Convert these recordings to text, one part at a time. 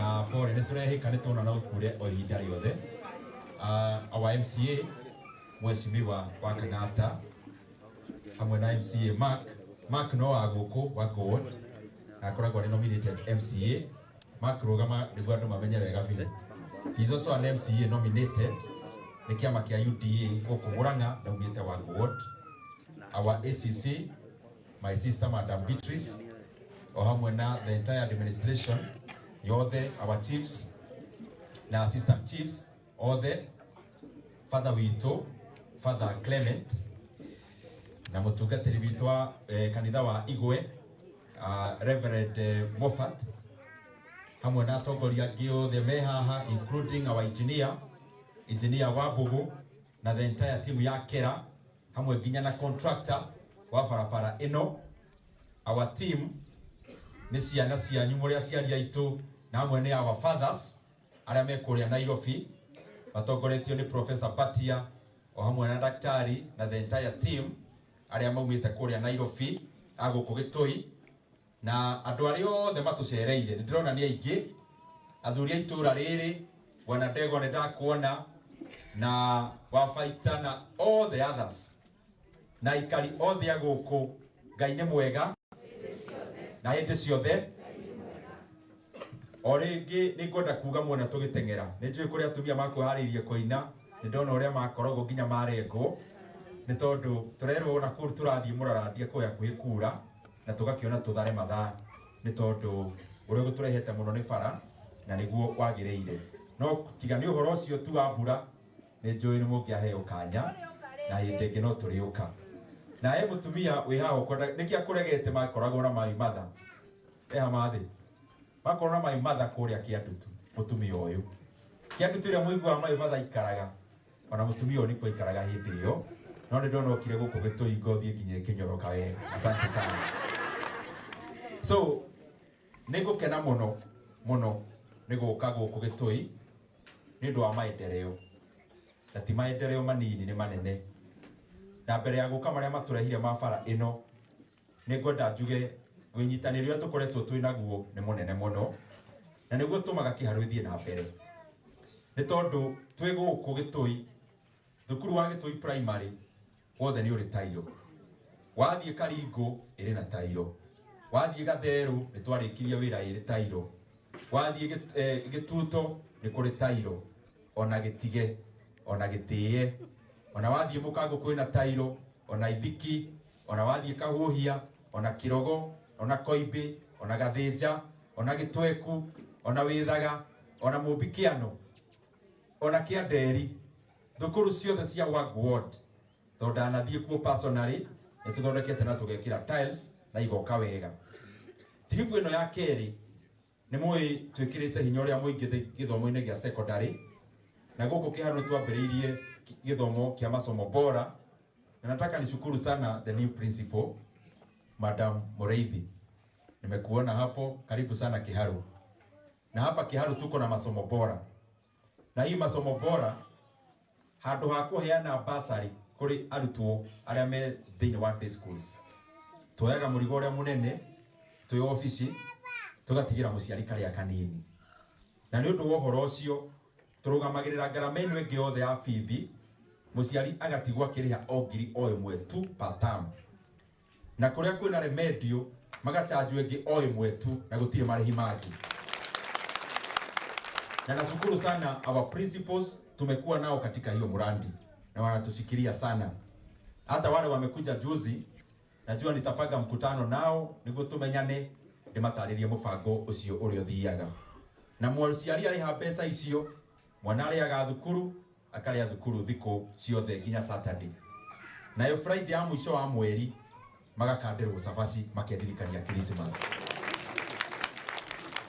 Na pole nĩ tũrehĩka, nĩ tuona no kure o ihinda rĩothe. Our MCA Mheshimiwa wa Kang'ata hamwe na MCA Mark. Mark no wa gũkũ wa Gold na akoragwo arĩ nominated MCA. Mark, rũgama nĩguo andũ mamenye wega biũ. He is also an MCA nominated nĩ kĩama kĩa UDA gũkũ Murang'a na umĩte wa Ward. Our ACC, my sister Madam Beatrice, o hamwe na the entire administration yothe, our chiefs na assistant chiefs othe, father witũ Father Clement na mũtungatĩri witũ wa kanitha wa Igwe, Reverend Moffat, hamwe na atongoria angĩ othe me haha, including our engineer, Engineer Wambugu, na the entire team ya Kera, hamwe nginya na contractor wa barabara ĩno. Our team nĩ ciana cianyu, mũrĩ aciari aitũ, na hamwe nĩ our fathers arĩa me kũrĩa Nairobi matongoretio nĩ Professor Batia o hamwe na daktari na the entire team arĩa maumĩte kũrĩa Nairobi a gũkũ Gĩtũi, na andũ arĩa othe matũcereire. Nĩ ndĩrona nĩ aingĩ, athuri a itũra rĩrĩ, bwana Ndegwa nĩ ndakuona, na wabaita na all the others, na aikari othe a gũkũ. Ngai nĩ mwega na hĩndĩ ciothe. O rĩngĩ nĩ ngwenda kuga muona tũgĩteng'era, nĩ njũĩ kũrĩa atumia makwĩharĩirie kũina, nĩ ndona ũrĩa makoragwo nginya marengwo, nĩ tondũ tũrerwo na kũu tũrathiĩ mũrarandia kũu hakuhĩ kura, na tũgakĩona tũthare mathaa, nĩ tondũ ũrĩa gũtũrehete mũno nĩ bara na nĩguo wagĩrĩire. No tiga nĩ ũhoro ũcio tu wa mbura, nĩ njũĩ nĩ mũngĩaheo kanya na hĩndĩ ĩngĩ no tũrĩũka. Na he mũtumia wĩ haha ũkwenda nĩkĩ akũregete, makoragwo na mai matha eha mathĩ, makorwo na mai matha kũrĩa Kĩandutu. Mũtumia ũyũ Kĩandutu ĩrĩa mũiguaga mai matha ikaraga, ona mũtumia ũyũ nĩkuo aikaraga hĩndĩ ĩyo, no nĩ ndona okire gũkũ Gĩtũi, ngothi ĩkinya ĩkĩnyoroka wega. Asante sana. So nĩ ngũkena mũno mũno nĩ gũka gũkũ Gĩtũi nĩ ũndũ wa maendeleo, na ti maendeleo manini, nĩ manene. Na mbere ya gũka marĩa matũrehire ma bara ĩno, nĩ ngwenda njuge wĩnyitanĩri ũrĩa tũkoretwo twĩ naguo nĩ mũnene mũno, na nĩguo tũmaga Kĩharũ ĩthiĩ na mbere, nĩ tondũ twĩ gũkũ Gĩtũi, thukuru wa Gĩtũi Primary wothe nĩ ũrĩ tairo, wathiĩ Karingũ ĩrĩ na tairo, wathiĩ Gatherũ nĩ twarĩkirie wĩra ĩrĩ tairo, wathiĩ Gĩtuto nĩ kũrĩ tairo, ona Gĩtige, ona Gĩtĩe, ona wathiĩ Mũkango kwĩna tairo, ona Ithiki, ona wathiĩ Kahuhia, ona Kĩrogo, ona Koimbĩ, ona Gathĩnja, ona Gĩtweku, ona Wĩthaga, ona Mũmbi-Kĩano, ona Kĩanderi, thukuru ciothe cia Wag Ward, tondũ ndanathiĩ kuo personally, nĩ tũthondekete na tũgekĩra tiles na igoka wega. Trip ĩno ya kerĩ, nĩ mũĩ twĩkĩrĩte hinya ũrĩa mũingĩ gĩthomo-inĩ gĩa secondary, na gũkũ Kĩharũ nĩ twambĩrĩirie gĩthomo kĩa masomo bora, na nataka nishukuru sana the new principal, Madam Mureithi. Nimekuona hapo, karibu sana Kiharu. Na hapa Kiharu tuko na masomo bora, na hii masomo bora, handũ ha kũheana basari kũrĩ arutwo arĩa me thĩinĩ wa day schools, tuoyaga mũrigo ũrĩa mũnene twĩ obici, tũgatigĩra mũciari karĩa kanini. Na nĩ ũndũ wa ũhoro ũcio, tũrũgamagĩrĩra ngarama ĩno ĩngĩ yothe ya bithi, mũciari agatigwo akĩrĩha o 1,000 tu per term, na kũrĩa kwĩna remedial magachanjwo ĩngĩ o ĩmwe tu, na gũtirĩ marĩhi mangĩ. Na nashukuru sana our principals, tumekuwa nao katika hiyo mradi na wanatushikilia sana. Hata wale wamekuja juzi, najua nitapanga mkutano nao niguo tumenyane, ndimatarĩrie mũbango ũcio ũrĩa ũthiaga. Na mũciari arĩha mbeca icio, mwana arĩaga thukuru, akarĩa thukuru thikũ ciothe nginya Saturday, nayo Friday ya mũico wa mweri magakandĩrwo cabaci makeririkania Christmas.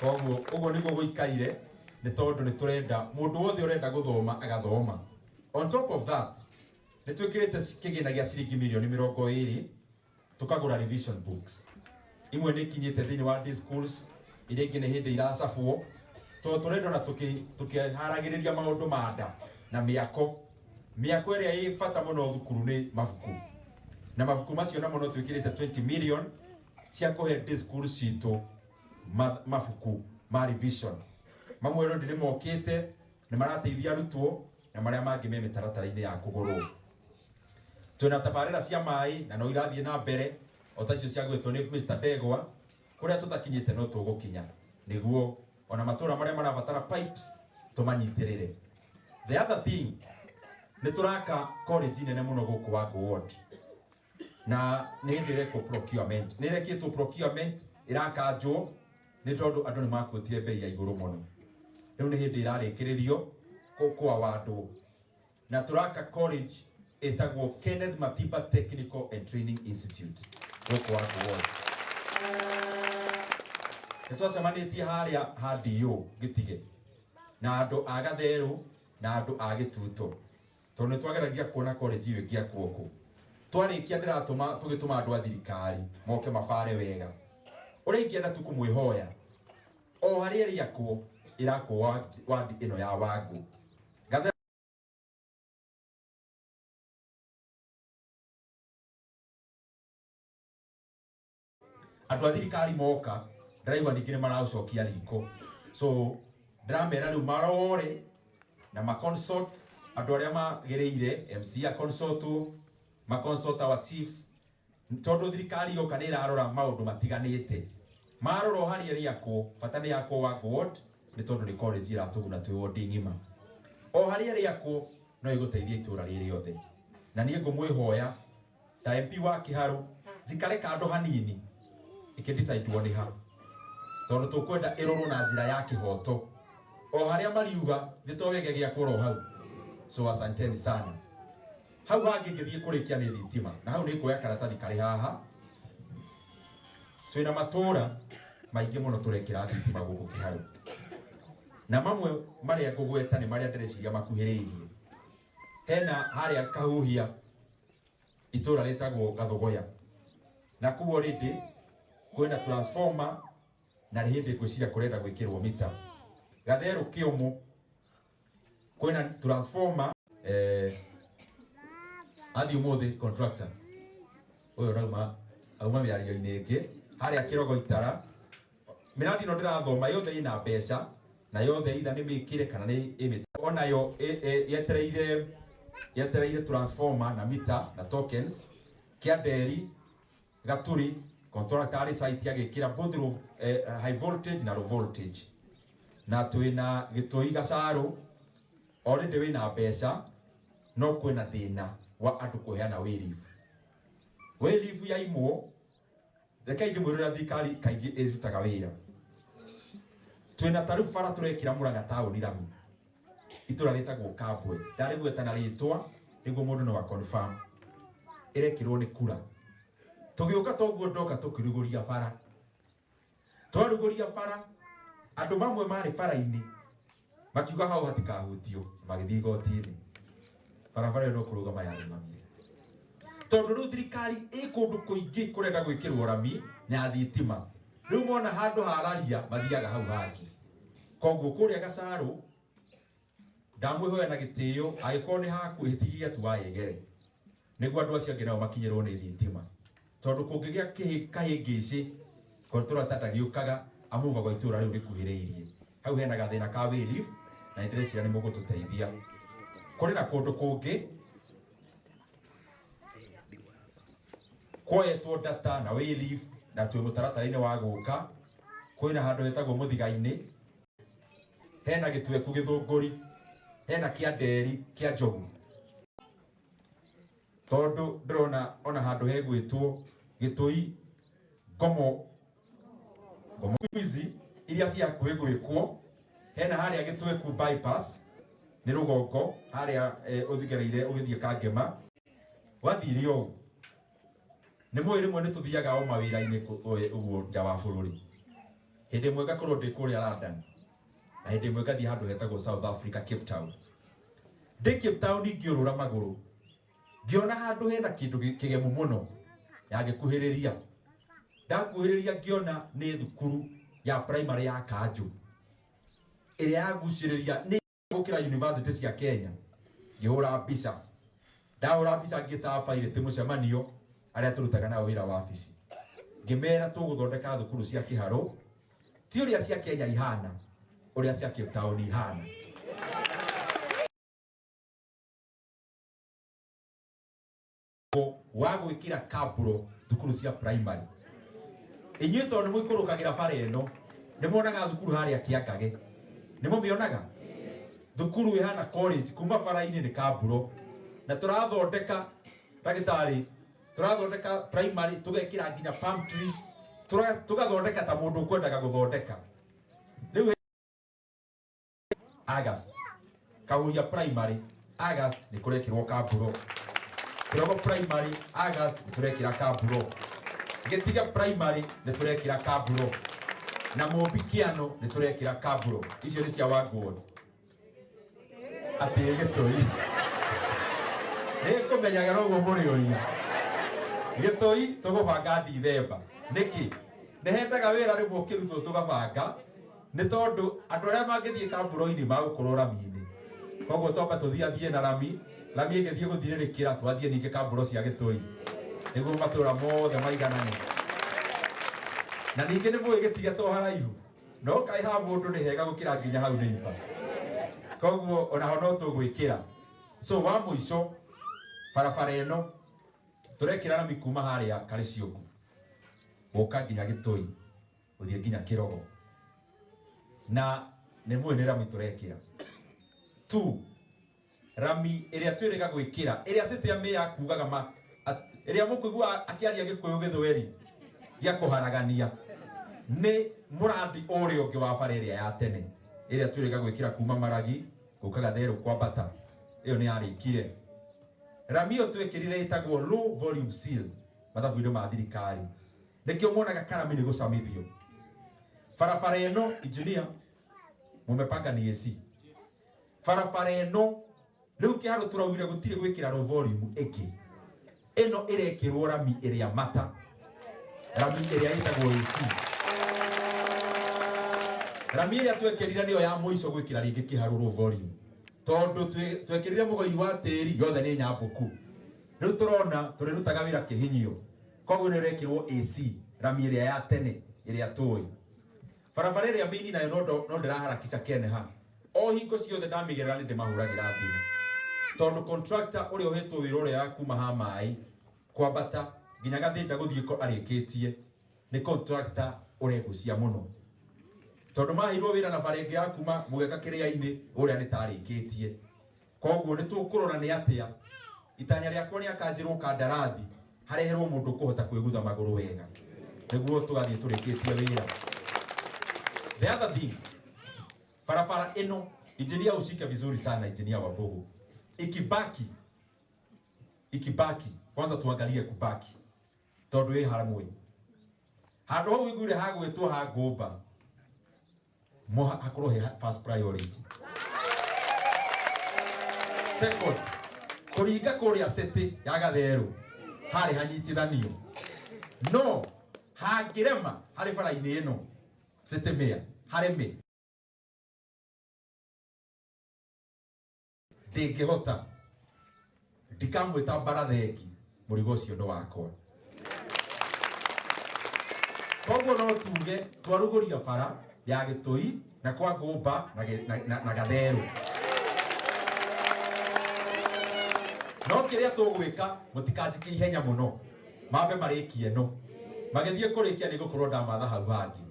Koguo ũguo nĩguo gũikaire, nĩ tondũ nĩ tũrenda mũndũ wothe ũrenda gũthoma agathoma. On top of that, nĩ twĩkĩrĩte kĩgĩna gĩa ciringi mirioni 20 tukagũra revision books. Imwe nĩ ikinyĩte thĩinĩ wa day schools, iria ingĩ nĩ hĩndĩ iracabwo, tondũ tũrenda ona tũkĩharagĩrĩria maũndũ ma nda na mĩako. Mĩako ĩrĩa ĩ bata mũno thukuru nĩ mabuku, na mabuku macio namo no twĩkĩrĩte 20 million cia kũhe day schools citũ mabuku ma revision. Mamwe already nĩ mokĩte nĩ marateithia arutwo na marĩa mangĩ me mĩtaratara-inĩ ya kũgũrwo. Twĩna tabarĩra cia maĩ na no irathiĩ na mbere o ta icio cia gwĩtwo nĩ Mr. Ndegwa, kũrĩa tũtakinyĩte no tũgũkinya nĩguo ona matũra marĩa marabatara pipes tũmanyitĩrĩre. The other thing, nĩ tũraka college nene mũno gũkũ Wangũ Ward, na nĩ hĩndĩ ĩrekwo procurement, nĩ ĩrekĩtwo procurement ĩrakanjwo nĩ tondũ andũ nĩ makuĩtire bei ya igũrũ mũno. Rĩu nĩ hĩndĩ ĩrarĩkĩrĩrio kwa wandũ, na tũraka college ĩtagwo Kenneth Matiba Technical and Training Institute gũkũ Wangũ Ward. Nĩ twacemanĩtie harĩa ha DO Gĩtige na andũ a Gatherũ na andũ a Gĩtuto, tondũ nĩ twageragia kuona college ĩyo ĩngĩakwo kũ. Twarĩkia ndĩratũma tũgĩtũma andũ a thirikari moke mabare wega. Ũrĩa ingĩenda tu kũmwĩhoya, o harĩa ĩrĩakwo ĩrakwo wadi ĩno ya Wangũ. Andũ a thirikari moka ndĩraigua ningĩ nĩ maraũcokia riko, so ndĩramera rĩu marore na ma-consult andũ arĩa magĩrĩire, MC a consultwo, ma-consult our chiefs, tondũ thirikari yoka nĩ ĩrarora maũndũ matiganĩte. Marora o harĩa ĩrĩakwo, bata nĩ yakwo Wangũ Ward, nĩ tondũ nĩ college ĩratũguna twĩ ward ng'ima. O harĩa ĩrĩakwo no ĩgũteithia itũra rĩrĩ rĩothe. Na niĩ ngũmwĩhoya ta MP wa Kĩharũ njikare kando hanini ĩkĩdecide nĩ ha, tondũ tũkwenda ĩrorwo na njĩra ya kĩhoto. O harĩa mariuga nĩ to wega gĩakwo ro hau. So asanteni sana. Hau hangĩ ngĩthiĩ kũrĩkia nĩ thitima, na hau nĩ kuoya karatathi karĩ haha. Twĩna matũra maingĩ mũno tũrekĩra thitima gũkũ Kĩharũ, na mamwe marĩa ngũgweta nĩ marĩa ndĩreciria makuhĩrĩirie. Hena harĩa Kahuhia itũra rĩtagwo Gathogoya, na kũu already kwĩna transformer na nĩ hĩndĩ ngwĩciria kũrenda gwĩkĩrwo mita. Gatherũ Kĩũmũ kwĩna transformer. Athiĩ ũmũthĩ contractor ũyũ rauma auma mĩario-inĩ ĩngĩ harĩa Kĩrogo Itara. Mĩradi ĩno ndĩrathoma yothe ĩna mbeca na yothe either nĩ mĩkĩre kana nĩ ĩmĩte, onayo yetereire transformer na mita na tokens. Kĩanderi Gaturi contractor arĩ site agĩkĩra both high voltage na low voltage. Na twĩna Gĩtũi Gacarũ already wĩna mbeca, no kwĩna thĩna wa andũ kũheana wayleave. Wayleave yaimwo, reke ingĩ mwĩrĩra thirikari kaingĩ ĩrutaga wĩra. Twĩna ta rĩu bara tũrekĩra Mũrang'a taũni rami, itũra rĩtagwo Kambwe, ndarĩgweta na rĩtwa nĩguo mũndũ no a-confirm, ĩrekĩrwo nĩ kura. Tũgĩũka toguo ndoka tũkĩrugũria bara, twarugũria bara andũ mamwe marĩ bara-inĩ makiuga hau hatikahutio, magĩthiĩ igoti-inĩ. Barabara ĩyo no kũrũgama yarũgamire, tondũ rĩu thirikari ĩ kũndũ kũingĩ kũrenda gwĩkĩrwo rami na thitima. Rĩu mona handũ hararia mathiaga hau hangĩ. Koguo kũrĩa Gacarũ ndamwĩhoya na gĩtĩo, angĩkorwo nĩ hakuhĩ tigia tu wayegere nĩguo andũ acio angĩ nao makinyĩrwo nĩ thitima, tondũ kũngĩgĩa kahĩngĩcĩ kontũrata ndagĩũkaga amuvagwo itũra rĩu rĩkuhĩrĩirie. Hau hena gathĩna ka wayleave na nĩndĩreciria nĩ mũgũtũteithia. Kũrĩ na kũndũ kũngĩ kwoetwo data na wayleave na twĩ mũtaratara-inĩ wa gũka. Kwĩna handũ hetagwo Mũthiga-inĩ, hena Gĩtweku Gĩthũngũri, hena Kĩanderi kĩa Njogu, tondũ ndĩrona ona handũ hegwĩtwo Gĩtũi Ngomo Ngomo ici iria cia hakuhĩ gwĩkwo. Hena harĩa Gĩtweku bypass nĩ rũgongo harĩa ũthigereire ũgĩthiĩ Kangema wathire ũũ. Nĩ mũĩ rĩmwe nĩ tũthiaga o mawĩra-inĩ ũguo nja wa bũrũri. Hĩndĩ ĩmwe ngakorwo ndĩ kũrĩa London, na hĩndĩ ĩmwe ngathiĩ handũ hetagwo South Africa, Cape Town. Ndĩ Cape Town ngĩũrũra magũrũ ngĩona handũ hena kĩndũ kĩgemu mũno, yangĩkuhĩrĩria ndakuhĩrĩria ngĩona nĩ thukuru ya primary ya Kanjũ ĩrĩa yagucĩrĩria nĩ gũkĩra university cia Kenya. Ngĩhũra mbica, ndahũra mbica ngĩta pilot mũcemanio arĩa tũrutaga nao wĩra wa wabici, ngĩmera tũgũthondeka thukuru cia Kĩharũ ti ũrĩa cia Kenya ihana. Ũrĩa cia Cape Town ihana. Wa gwĩkĩra kaburo thukuru cia primary. Inyuĩ tondũ nĩ mũikũrũkagĩra bara ĩno, nĩ muonaga thukuru harĩa Kĩangage. Nĩ mũmĩonaga? Thukuru ĩhana college kuma bara-inĩ nĩ kaburo. Na tũrathondeka ndagĩtarĩ, tũrathondeka primary tũgekĩra nginya palm trees, tũgathondeka ta mũndũ ũkwendaga gũthondeka. Rĩu August Kahuria primary August nĩ kũrekĩrwo kamburo. Kĩrogo primary August nĩ tũrekĩra kamburo. Gĩtiga primary nĩ tũrekĩra kamburo. Na Mũmbi Kĩano nĩ tũrekĩra kamburo. Icio nĩ cia Wangũi. Atĩ Gĩtũi. Nĩ ngũmenyaga noguo mũrĩũria. Gĩtũi tũgũbanga Dithemba. Nĩkĩ? Nĩ hendaga wĩra rĩmwe ũkĩrutwo tũgabanga nĩ tondũ andũ arĩa mangĩthiĩ kamburo-inĩ magũkorwo rami-inĩ. Koguo twamba tũthiathiĩ na rami, rami ĩgĩthiĩ gũthirĩrĩkĩra twanjie ningĩ kamburo cia Gĩtũi nĩguo matũra mothe maiganane. Na ningĩ nĩ mũĩ gĩtige to haraihu, no kaĩ ha mũndũ nĩ hega gũkĩra nginya hau neighbor. Koguo onaho no tũgwĩkĩra. So wa mũico barabara ĩno tũrekĩra rami kuma harĩa Karĩciũngũ gũka nginya Gĩtũi gũthiĩ nginya Kĩrogo. Na nĩ mũĩ nĩ rami tũrekĩra. Two, rami ĩrĩa twĩrĩga gwĩkĩra ĩrĩa city ya mayor kugaga ma ĩrĩa mũkũigua akĩaria Gĩkũyũ Gĩthweri gĩa kũharagania nĩ mũrandi ũrĩa ũngĩ wa bara ĩrĩa ya tene ĩrĩa twĩrĩga gwĩkĩra kuma Maragi gũka Gatherũ kwambata. Ĩyo nĩ yarĩkire. Rami ĩyo twekĩrire ĩtagwo low volume seal mathabu-inĩ ma thirikari. Nĩkĩo muonaga karami nĩ gũcamithio. Barabara ĩno engineer mumepanga ni AC. Barabara ĩno rĩu kĩharo tũraugire gũtirĩ gwĩkĩra low volume ĩngĩ. Ĩno ĩrekĩrwo rami ĩrĩa mata. Rami ĩrĩa ĩtagwo AC. Rami ĩrĩa twekĩrire nĩyo ya mũico gwĩkĩra rĩngĩ kĩharo low volume. Tondũ twekĩrire mũgoi wa tĩri yothe nĩ nyambũku. Rĩu tũrona tũrĩrutaga wĩra kĩhinyio. Koguo nĩ ĩrekĩrwo AC rami ĩrĩa ya tene ĩrĩa tũĩ. Barabara ĩrĩa mĩini nayo no ndĩraharakisha Kenha. O hingo ciothe ndamĩgerera nĩ ndĩmahũragĩra thimũ. Tondũ contractor ũrĩa ũhetwo wĩra ũrĩa ya kuma ha maĩ kwambata nginya Gathĩnja gũthiĩ ko arĩkĩtie nĩ contractor ũregucia mũno. Tondũ maheirwo wĩra na bara ĩngĩ ya kuma Mũgeka kĩrĩa-inĩ ũrĩa nĩ tarĩkĩtie. Koguo nĩ tũkũrora nĩ atĩa itanya rĩakwa nĩ akanjĩrwo kandarathi hareherwo mũndũ ũkũhota kwĩgutha magũrũ wega nĩguo tũgathiĩ tũrĩkĩtie wĩra. The other thing, barabara ĩno engineer ushike vizuri sana, engineer wa Mbugu, ikibaki kwanza tuangalie kubaki tondu ĩ hamwe handũ hau iguire hagwĩtwo ha ngũmba hakorwo he first priority. Second, kũringa kũrĩa city ya Gatherũ harĩ hanyitithanio no hangĩrema harĩ bara-inĩ ĩno city mayor hareme ndingĩhota ndikamwĩta mbaratheki mũrigo ũcio nĩ wakwa. Koguo no tuge twarugũria bara ya Gĩtũi na kwa Ngũmba na Gatherũ. No kĩrĩa tũgwĩka mũtikanjikie ihenya mũno, mambe marĩkie no magĩthiĩ kũrĩkia nĩ ngũkorwo ndamatha hau hangĩ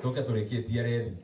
tũke tũrĩkĩtie rethi.